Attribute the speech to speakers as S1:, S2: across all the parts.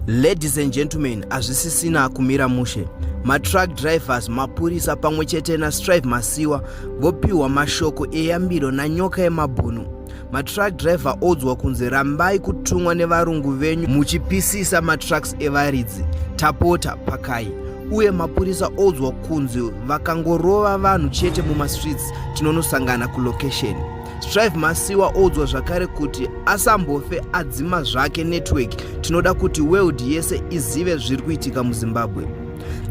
S1: Ladies and gentlemen, hazvisisina kumira mushe. Matruck drivers, mapurisa pamwe chete naStrive Masiyiwa vopiwa mashoko eyambiro naNyoka yemabhunu. Matruck driver oudzwa kunzi rambai kutumwa nevarungu venyu muchipisisa matrucks evaridzi. Tapota pakai. Uye mapurisa oudzwa kunzi vakangorova vanhu chete mumastreets tinonosangana kulocation. Strive Masiyiwa oudzwa zvakare kuti asambofe adzima zvake network, tinoda kuti world yese izive zviri kuitika muZimbabwe.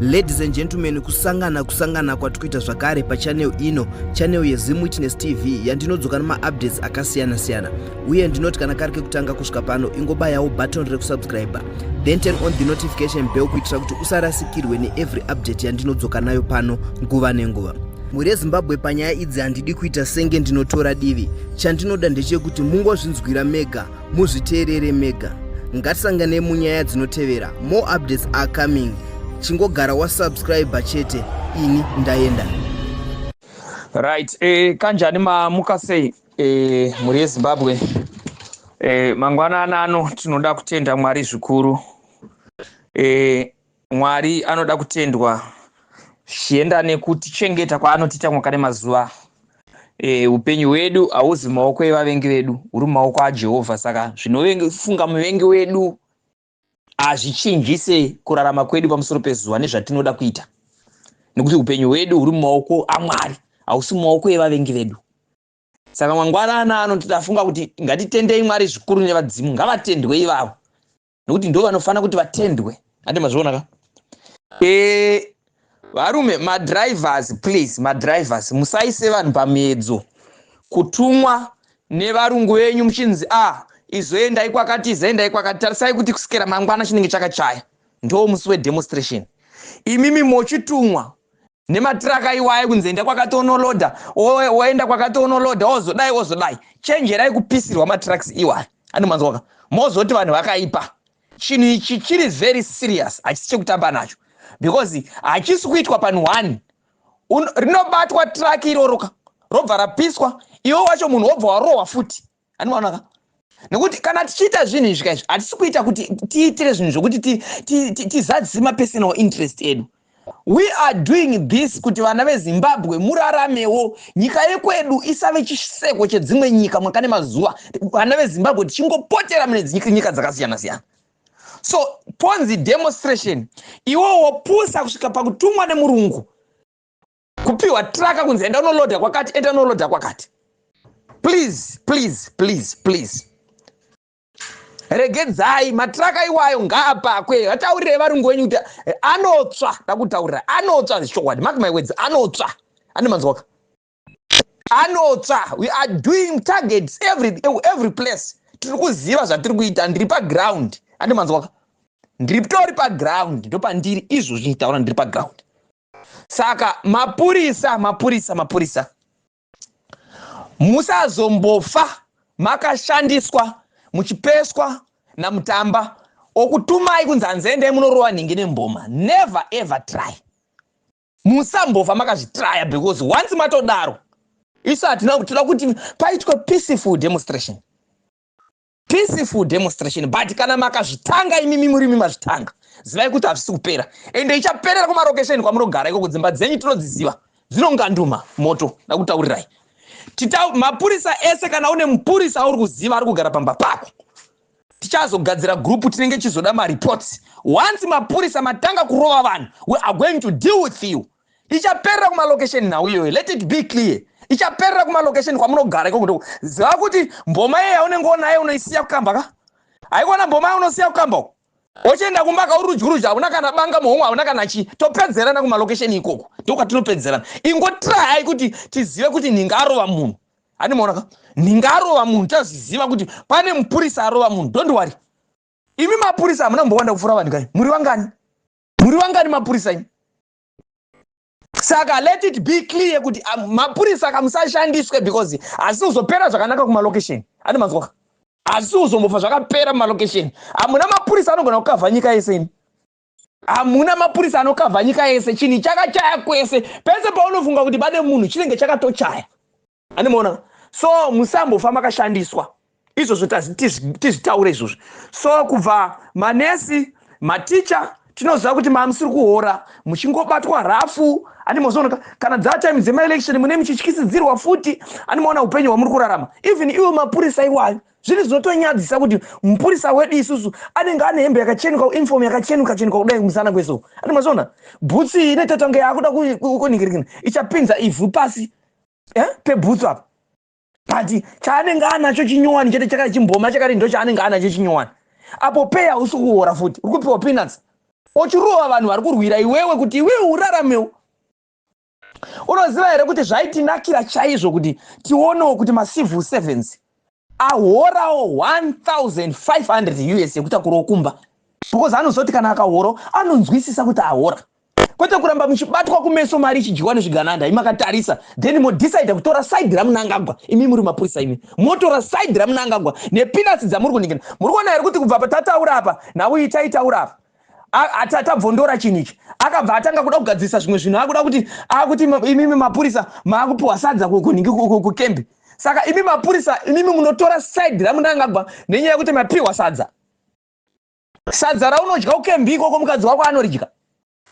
S1: Ladies and gentlemen, kusangana kusangana kwatikuita zvakare pachannel ino, channel yeZim Witness TV, yandinodzoka nemaupdates akasiyana-siyana. Uye ndinoti kana kari kekutanga kusvika pano, ingobayawo button rekusubscribe, then turn on the notification bell kuitira kuti usarasikirwe neevery update yandinodzoka nayo pano nguva nenguva. Mhuri yeZimbabwe, panyaya idzi handidi kuita senge ndinotora divi. Chandinoda ndechekuti mungozvinzwira mega, muzviteerere mega. Ngatisangane munyaya dzinotevera. More updates are coming, chingogara wasubscribe chete. Ini ndaenda.
S2: Right, kanjani, mamuka sei, mhuri yeZimbabwe? Mangwanani ano tinoda kutenda Mwari zvikuru. Mwari anoda kutendwa zvichienda nekutichengeta kwaanotiita mwaka nemazuva. Upenyu hwedu hauzi mumaoko evavengi vedu, huri mumaoko aJehovha. Saka zvinofunga muvengi wedu hazvichinjise kurarama kwedu pamusoro pezuva nezvatinoda kuita, nekuti upenyu hwedu huri mumaoko aMwari, hausi mumaoko evavengi vedu. Saka mangwanana ano titafunga kuti ngatitendei Mwari zvikuru nevadzimu, ngavatendwe ivavo, nekuti ndo vanofanira kuti vatendwe. Andi mazviona ka? Varume, madrivers, please, madrivers, musaise vanhu pamiedzo kutumwa nevarungu venyu muchinzi a ah, izoendai kwakati, izoendai kwakati. Tarisai kuti kusvikira mangwana chinenge chakachaya, ndo musi wedemonstration, imimi mochitumwa nematiraka iwayo kunzi enda kwakati onolodha, woenda kwakati onolodha, wozodai wozodai. Chenjerai kupisirwa matrucks iwayo. Andimanzwaka? Mozoti vanhu vakaipa. Chinhu ichi chiri very serious, hachisi chekutamba nacho, because hachisi kuitwa panhu one. Rinobatwa truck iroroka, robva rapiswa, iwe wacho munhu wobva warohwa futi. Andimaonaka? Nekuti kana tichiita zvinhu izvi kaizvi, hatisi kuita kuti tiitire zvinhu zvokuti tizadzise mapersonal interest edu. We are doing this kuti vana veZimbabwe muraramewo, nyika yekwedu isave chiseko chedzimwe nyika mwaka nemazuva, vana veZimbabwe tichingopotera mune nyika dzakasiyana siyana. So ponzi demonstration, iwo wopusa kusvika pakutumwa nemurungu, kupiwa traka kunzi enda unolodha kwakati, enda unolodha kwakati. Please, please, please, please, regedzai matraka iwayo, ngaapakwe. Vataurirei varungu wenyu kuti anotsva. Ndakutaurira, anotsva zvichokwadi. Mark my words, anotsva. Ane manzwaka? Anotsva. We are doing targets every place. Tiri kuziva zvatiri kuita. Ndiri paground, ande manzwaka? Ndiri tori paground, ndopandiri izvozvi nditaura, ndiri paground. Saka mapurisa, mapurisa, mapurisa, musazombofa makashandiswa muchipeswa namutamba okutumai kunzi hanziendai munorova nhingi nemboma. Never ever try, musambofa makazvitraya, because once matodaro, isu hatina. Toda kuti paitwe peaceful demonstration, peaceful demonstration, but kana makazvitanga imimi, murimi mazvitanga, zivai kuti hazvisi kupera, ende ichaperera kumarokesheni kwamunogara ikoko. Dzimba dzenyu tinodziziva, dzinonganduma moto. Ndakutaurirai, mapurisa ese, kana une mupurisa auri kuziva ari kugara pamba pako, tichazogadzira group tinenge chizoda mareports. Once mapurisa matanga kurova vanhu, we are going to deal with you. Ichaperera kumalocation nhau iyoyo, let it be clear, ichaperera kumalocation kwamunogara ikoko. Ziva kuti mboma iye yaunenge unayo unoisiya kukamba ka. Haikona mboma yaunosiya kukamba uko, ochienda kumba ka, uri rudyi rudyi, hauna kana banga muhomwe, hauna kana chii. Topedzerana kumalocation ikoko, ndokwatinopedzerana. Ingotrayai kuti tizive kuti nhingarova munhu. Handimaona ka? Nhingarova munhu, tazviziva kuti pane mupurisa arova munhu. Don't worry, imi mapurisa hamuna mbowanda kupfuura vanhu kai. Muri vangani? Muri vangani mapurisa imi? Saka let it be clear kuti mapurisa kamusashandiswe, because hasi kuzopera zvakanaka kumalocation. Andi manzwaka? Hasi kuzombofa zvakapera mumalokesheni. Hamuna mapurisa anogona kukavha nyika yese imi. Hamuna mapurisa anokavha nyika yese. Chinhu chakachaya kwese, pese paunofunga kuti pane munhu, chinenge chakatochaya. Andimaona? So musambofa makashandiswa. Izvozvo tizvitaure izvozvo. So kubva manesi Maticha tinoziva kuti mamusiri kuhora, muchingobatwa rafu, andimozoona kana dzatime dzemaelection mune muchityisidzirwa futi, andimoona upenyu hwamuri kurarama. Even iwo mapurisa iwayo, zvinhu zvinotonyadzisa kuti mupurisa wedu isusu anenge ane hembe yakachenuka, uniform yakachenuka chenuka kudai kumusana kweso, andimozoona bhutsi inoita tange yakuda kuningirikina, ichapinza ivhu pasi pebhutsu apa, but chaanenge anacho chinyowani chete, chakati chimboma chakati, ndo chaanenge anacho chinyowani apo. Pay hausi kuhora futi, uri kupiwa peanuts, uchirova vanhu vari kurwira iwewe kuti iwewe uraramewo. Unoziva here kuti zvaitinakira chaizvo kuti tionewo kuti macivil servants ahorawo 1500 US yekutakurawo kumba, because anozoti kana akahora anonzwisisa kuti ahora, kwete kuramba muchibatwa kumeso, mari ichidyiwa nezvigananda imakatarisa, then modecida kutora side raMunangagwa. Imi muri mapurisa, imi motora side raMunangagwa nepeanuts dzamuri kuningira. Muri kuona here kuti kubva patataura apa, nhau iyi taitaura apa, tabvondora chinhu ichi, akabva atanga kuda kugadzirisa zvimwe zvinhu, akuda kuti akuti imimi mapurisa maakupiwa sadza kunhingi kukembi. Saka imi mapurisa, imimi munotora side raMunangagwa nenyaya yekuti mapiwa sadza. Sadza raunodya kukembi ikoko, mukadzi wako anoridya.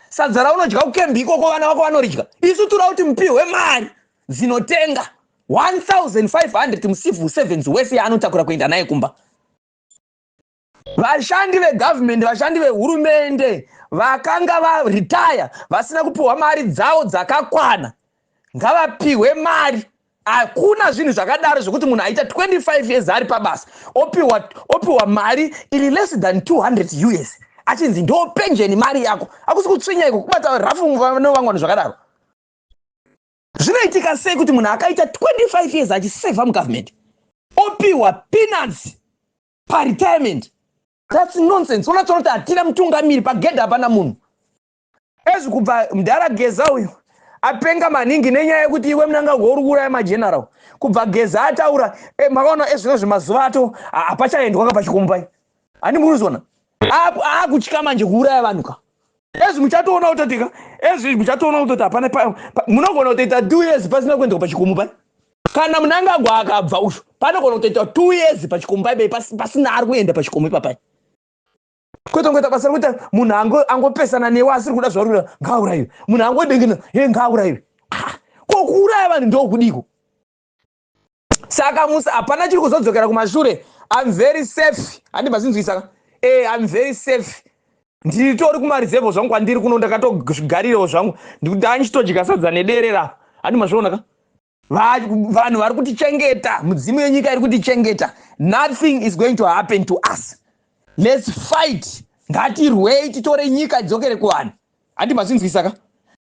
S2: Sadza raunodya kukembi ikoko, vana vako vanoridya. Isu tura kuti mupiwe mari dzinotenga 1500 mucivil servants wese yaanotakura kuenda naye kumba. Vashandi vegavhumendi, vashandi vehurumende vakanga varitaya vasina kupiwa mari dzavo dzakakwana, ngavapiwe mari. Hakuna zvinhu zvakadaro zvekuti munhu aita 25 years ari pabasa opiwa mari iri less than 200 US, achinzi ndo pension mari yako. Hakusi kutsvinya iko, kubata rafu nevamwe vanhu zvakadaro? Zvinoitika sei kuti munhu akaita 25 years achisevha mugovernment opiwa peanuts paretirement? That's nonsense. Unotoona kuti hatina mutungamiri, pagedha hapana munhu. Ezvi kubva mudhara Geza uyu apenga maningi nenyaya yekuti iwe Munangagwa uri kuuraya mageneral. Kubva Geza ataura, makaona ezvino zvemazuva ato hapachaendwa ka pachikombai, handi muri kuzviona? Akutya manje kuuraya vanhu ka. Ezvi muchatoona kutotika, ezvi muchatoona kutoti hapana, munogona kutoita 2 years pasina kuendwa pachikomo pai. Kana Munangagwa akabva usho, panogona kutoita 2 years pachikomo pai pasina ari kuenda pachikomo ipapai. Kwete ngoita basa rekuti munhu angopesana newe, asiri kuda zvauri kuda, ngaaurayiwe. Munhu angodengena he, ngaaurayiwe. Ah, ko kuuraya vanhu ndokudiko? Saka musa, hapana chiri kuzodzokera kumashure. I'm very safe, handi mazinzwisaka? I'm very safe, ndiritori kumareserve zvangu kwandiri kuno, ndakatozvigarirawo zvangu, ndanichitodya sadza nederera, handi mazviona ka? Vanhu vari kutichengeta, mudzimu yenyika iri kutichengeta. Nothing is going to happen to us. Let's fight, ngatirwei, titore nyika idzokere kuvanhu, handi mazinzwisaka?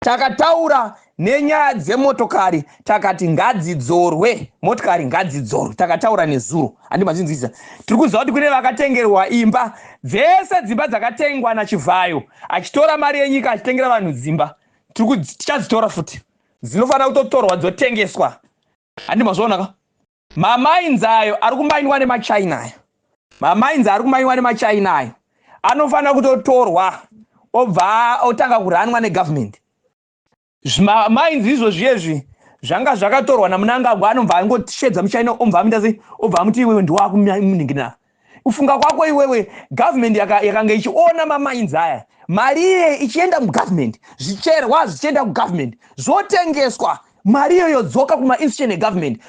S2: Takataura nenyaya dzemotokari, takati ngadzidzorwe, motokari ngadzidzorwe. Takataura nezuro, handi mazinzwisa? Tiri kuziva kuti kune vakatengerwa imba dzese, dzimba dzakatengwa naChivhayo achitora mari yenyika achitengera vanhu dzimba, tichadzitora futi, dzinofanira kutotorwa dzotengeswa, handi mazviona ka? Mamines ayo ari kumainwa nemachina ayo, mamines ari kumainwa nemachina ayo anofanira kutotorwa, obva otanga kuranwa negovernment. Mines izvo zviyezvi zvanga zvakatorwa naMunangagwa, anobva angoshedza muchina, obva amuita sei, obva amuti iwewe ndiwakumuningirina kufunga kwako iwewe. Government yakanga ichiona mamines aya, mari iye ichienda mugovernment, zvicherwa zvichienda kugovernment, zvotengeswa, mari iyoyo yodzoka kumainstitution egovernment,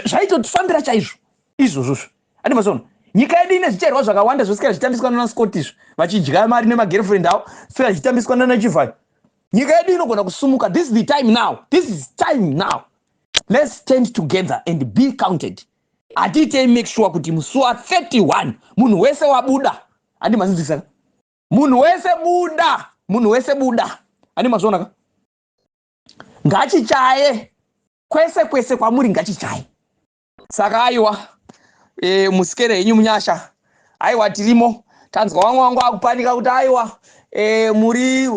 S2: zvaitotifambira chaizvo izvozvozvo, andimazona? Nyika yedu ine zvicherwa zvakawanda zvosikira zvichitambiswa nana Scott izvo, vachidya mari nemagirlfriend avo, sikira zvichitambiswa nanaChivhayo. Nyika yedu inogona kusumuka. This is the time now, this is time now. Let's stand together and be counted. Hatiitei make sure kuti musi wa31 munhu wese wabuda, handi mazinzwisaka? Munhu wese buda, munhu wese buda, handi mazviona ka? Ngachichaye kwese kwese kwamuri, ngachichaye. Saka aiwa, musikere henyu munyasha. Aiwa, tirimo. Tanzwa vamwe vangu akupanika kuti aiwa, muri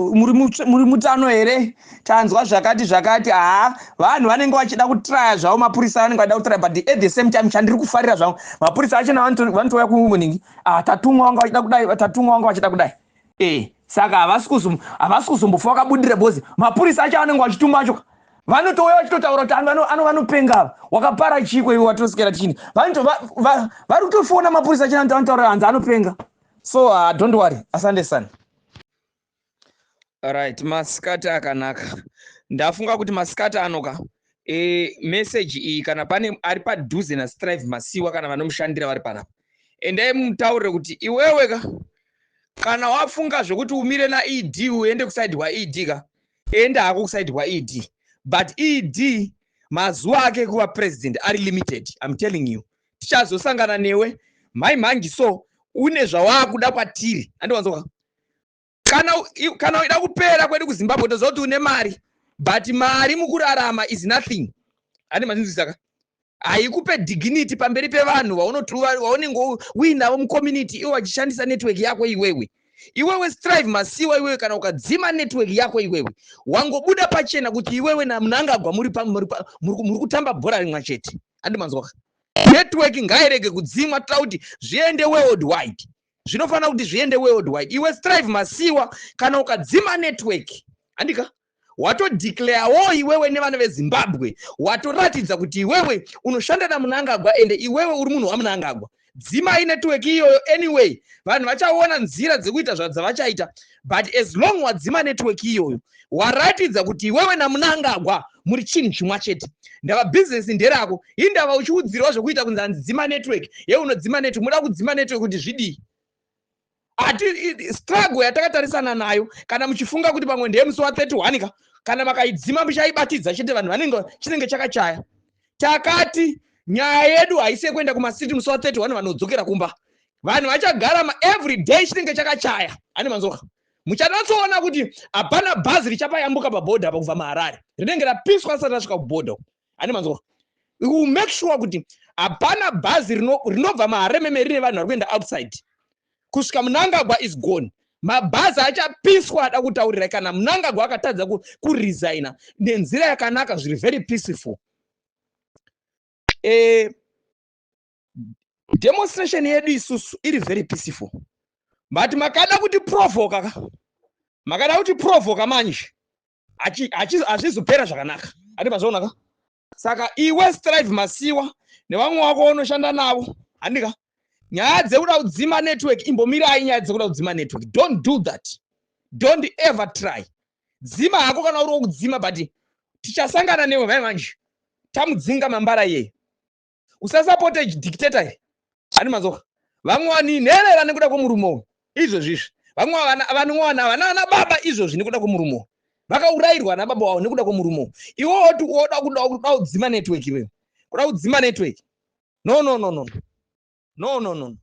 S2: mutano here? Tanzwa zvakati zvakati. Haa, vanhu vanenge vachida kutraya zvavo, mapurisa vanenge vachida kutraya, but at the same time chandiri kufarira zvavo, mapurisa achona vanotouya kuningi, ah, tatumwa, vanga vachida kudai, tatumwa, vanga vachida kudai. Saka havasi kuzombofa vakabudira, because mapurisa acho anenge vachitumwa acho vanotouya vachitotaura kuti vanopenga ava, wakapara chiko iwe, watoswera tichini. Vari kutofona mapurisa achina, vanotaura hanzi anopenga. So don't worry, asante sana. Right, masikati akanaka. Ndafunga kuti masikati anoka message iyi, kana pane ari padhuze naStrive Masiwa kana vanomushandira vari panapa, endai mutaurire kuti iwewe ka, kana wafunga zvekuti umire naED, uende kuside kwaED ka, enda hako kuside kwaED. But ED mazuva ake ekuva president ari limited. I'm telling you, tichazosangana newe mhai mhanji. So une zvawaakuda kwatiri, andiwanzoka? Kana uida kupera kwedu kuZimbabwe, toziva kuti une mari, but mari mukurarama is nothing. Andi mazinzwisaka? Haikupe dignity pamberi pevanhu vaunenge uinavo mucommunity, iwo vachishandisa network yako iwewe. Iwewe Strive Masiwa, iwewe kana ukadzima network yako iwewe, wangobuda pachena kuti iwewe naMunangagwa muri kutamba bhora rimwe chete. Andi manzwaka? Network ngairege kudzimwa. Toda kuti zviende worldwide, zvinofanira kuti zviende worldwide. Iwe Strive Masiwa, kana ukadzima network, handika, watodeclarewo iwewe nevana veZimbabwe, watoratidza kuti iwewe unoshanda naMunangagwa, ende iwewe uri munhu waMunangagwa. Dzimai network iyoyo. Anyway, vanhu vachaona nzira dzekuita zvadzavachaita, but as long wadzima network iyoyo, waratidza kuti iwewe naMunangagwa muri chinhu chimwa chete. Ndava bhizinesi nderako. Indava uchiudzirwa zvekuita kunzi hanzi dzima network ye, unodzima network. Muda kudzima network kuti zvidii? Ati struggle yatakatarisana nayo, kana muchifunga kuti pamwe ndeyemusi wa31 ka, kana makaidzima muchaibatidza chete, vanhu vanenge chinenge chakachaya. Takati nyaya yedu haisi yekuenda kumastreet musi wa31, vanodzokera kumba. Vanhu vachagara every day, chinenge chakachaya. Ani manzoka? Muchanatsoona kuti hapana bhazi richapayambuka pabhodha apa kubva maHarare, rinenge rapiswa risati rasvika kubhodha. Ani manzoka? We will make sure kuti hapana bhazi rinobva maHarare meme rine vanhu vari kuenda outside kusvika Munangagwa is gone. Mabhazi achapiswa. Ada kutaurira, kana Munangagwa akatadza kuresigna nenzira yakanaka, zviri very peaceful, demonstration yedu isusu iri very peaceful. But makada kuti provoka ka, makada kuti provoka manje, hazvizopera zvakanaka. Ati mazviona ka? Saka iwe Strive Masiwa nevamwe wako unoshanda navo, handika, nyaya dzekuda kudzima network, imbomirai. Nyaya dzekuda kudzima network, don't do that, don't ever try. Dzima hako kana uri wokudzima, but tichasangana newe vai manje. Tamudzinga mambara iyeye. Usasapote dictator iri. Hani manzoka? Vamwe vaninherera nekuda kwemurume uyu izvozvizvi. Vamwe vanwana vana vana baba izvozvi nekuda kwemurume uyu, vakaurayirwa nababa wavo nekuda kwemurume uyu. Iwe woti woda kuda kudzima network, iwewe kuda kudzima network. No, no, no, no, no, no, no.